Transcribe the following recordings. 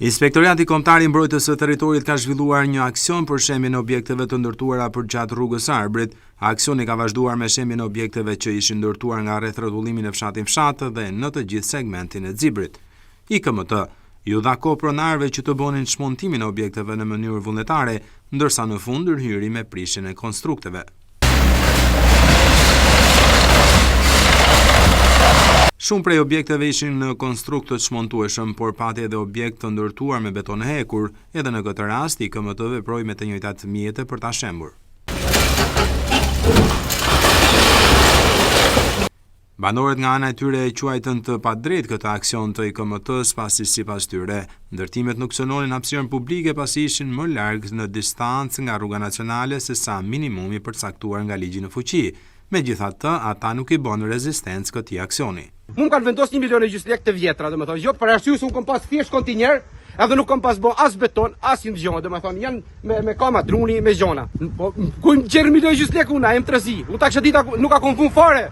Inspektoriati Kombëtar i Mbrojtjes së Territorit ka zhvilluar një aksion për shembjen e objekteve të ndërtuara përgjatë rrugës së Arbrit. Aksioni ka vazhduar me shembjen e objekteve që ishin ndërtuar nga rrethrrotullimi në fshatin Fshat dhe në të gjithë segmentin e Xibrit. IKMT iu dha kohë pronarëve që të bënin çmontimin e objekteve në mënyrë vullnetare, ndërsa në fund ndërhyri me prishjen e konstrukteve. Shumë prej objekteve ishin në konstrukt të çmontueshëm, por pati edhe objekt të ndërtuar me beton e hekur. Edhe në këtë rast, IKMT veproi me të njëjtat mjete për ta shembur. Banorët nga ana e tyre e quajtën të padrejtë këtë aksion të IKMT-së pasi sipas tyre, ndërtimet nuk cënonin hapësirën publike pasi ishin më larg në distancë nga rruga nacionale se sa minimumi i përcaktuar nga ligji në fuqi. Megjithatë, ata nuk i bënë rezistencë këtij aksioni. Mu më kanë vendos një milion e gjysë lekë të vjetra, domethënë, jo për arsye se unë kom pas thjesht kontiner, edhe nuk kom pas bo as beton, as një gjë, domethënë, janë me me kama druni me gjona. Po ku i nxjerr milion gjys lekë unë, jam trezi. Unë ta kisha ditë nuk a kom vun fare.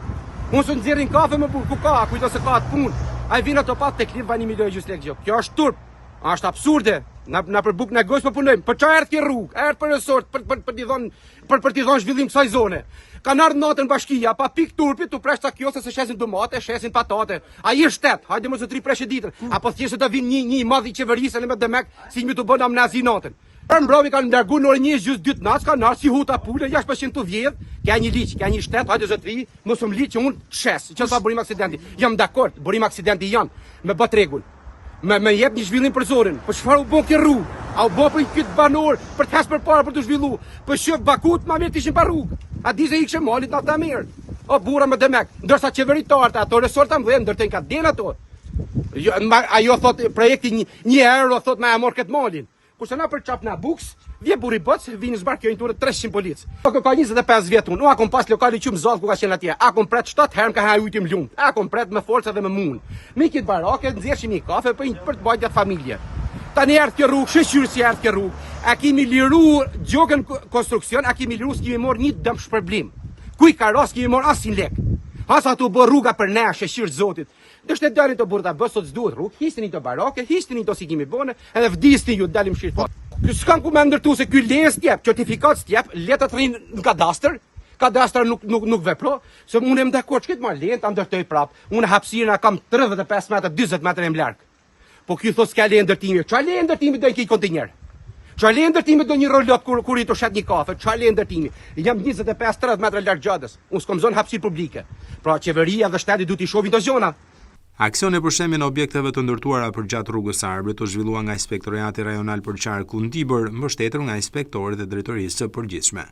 Unë s'u nxjerrin kafe më burr, ku ka, kujto se ka atë punë. Ai vjen ato pa teklif bën 1 milion gjys lekë gjë. Kjo është turp. Është absurde. Na na për bukën e gojës po punojmë. Për çfarë erdh kjo rrugë? Erdh për resort, për për për t'i dhënë për për t'i dhënë zhvillim kësaj zone. Kanë ardhur natën bashkia, pa pikë turpi, tu presh ca kioska se shesin domate, shesin patate. Ai është shtet, hajde mos e tri preshë ditën. Apo thjesht do vinë një një i madh i qeverisë në demek, si më të bën amnazi natën. Për mbrami kanë largu në orën 1 gjys 2 të natës, kanë ardhur si huta pule, jashtë pashin të vjedh, ka një ligj, ka një shtet, hajde zotri, mos më ligj që unë të shes, që sa burim aksidenti. Jam dakord, burim aksidenti janë me bë tregun. Me me jep një zhvillim për zonën. Po çfarë u bë kjo rrugë? A u bë për këtë banor, për të hec përpara për të zhvillu? Po shoh Bakut më mirë të ishin pa rrugë. A di se ikshë malit në atë mirë. O burra më demek, ndërsa qeveritarët ato resorta më ndërtojnë ka den ato. Jo, ma, ajo thot projekti një, një euro thot me e marr këtë malin. Kurse na për çapna buks, vje burri boc, vinë zbarkojnë turë 300 policë. Po ka 25 vjet unë, unë a kom pas lokali qymë zallë ku ka qenë atje. A kom pret 7 herë më ka ha ujti më lumt. A kom pret me forcë dhe me mund. Me këtë barake nxjerrshim një kafe për për të mbajtur atë familje. Tani erdh kjo rrugë, shyqyr si erdh kjo rrugë. A kemi liru gjokën konstruksion, a kemi liru s'kemi marrë një dëmshpërblim. Kuj ka rast kemi marrë asnjë lek. Hasa tu bë rruga për ne, shyqyr Zotit. Dështë të dalin të burrë ta bë, sot s'duhet rrugë, hisni të barake, hisni të si kemi bone, edhe vdisni ju dalim shirë. Po, ky s'kan ku me ndërtu se ky leje s'tjep, certifikat s'tjep, letrat rrinë në kadastër, kadastra nuk nuk nuk vepro, se unë jam dakord që këtë marr lejen ta ndërtoj prap. Unë hapësirën e kam 35 metra, 40 metra jam larg. Po ky thotë s'ka leje ndërtimi. Çfarë leje ndërtimi do ky kontejner? Çfarë leje ndërtimi do një rolot kur kur i të shet një kafe? Çfarë leje ndërtimi? Jam 25-30 metra larg xhadës. Unë s'kam zonë hapësirë publike. Pra qeveria dhe shteti duhet t'i shohin këto gjona. Aksioni për shembjen e objekteve të ndërtuara përgjatë rrugës së Arbrit u zhvillua nga Inspektoriati Rajonal për Qarkun Dibër, mbështetur nga inspektorët e Drejtorisë së Përgjithshme.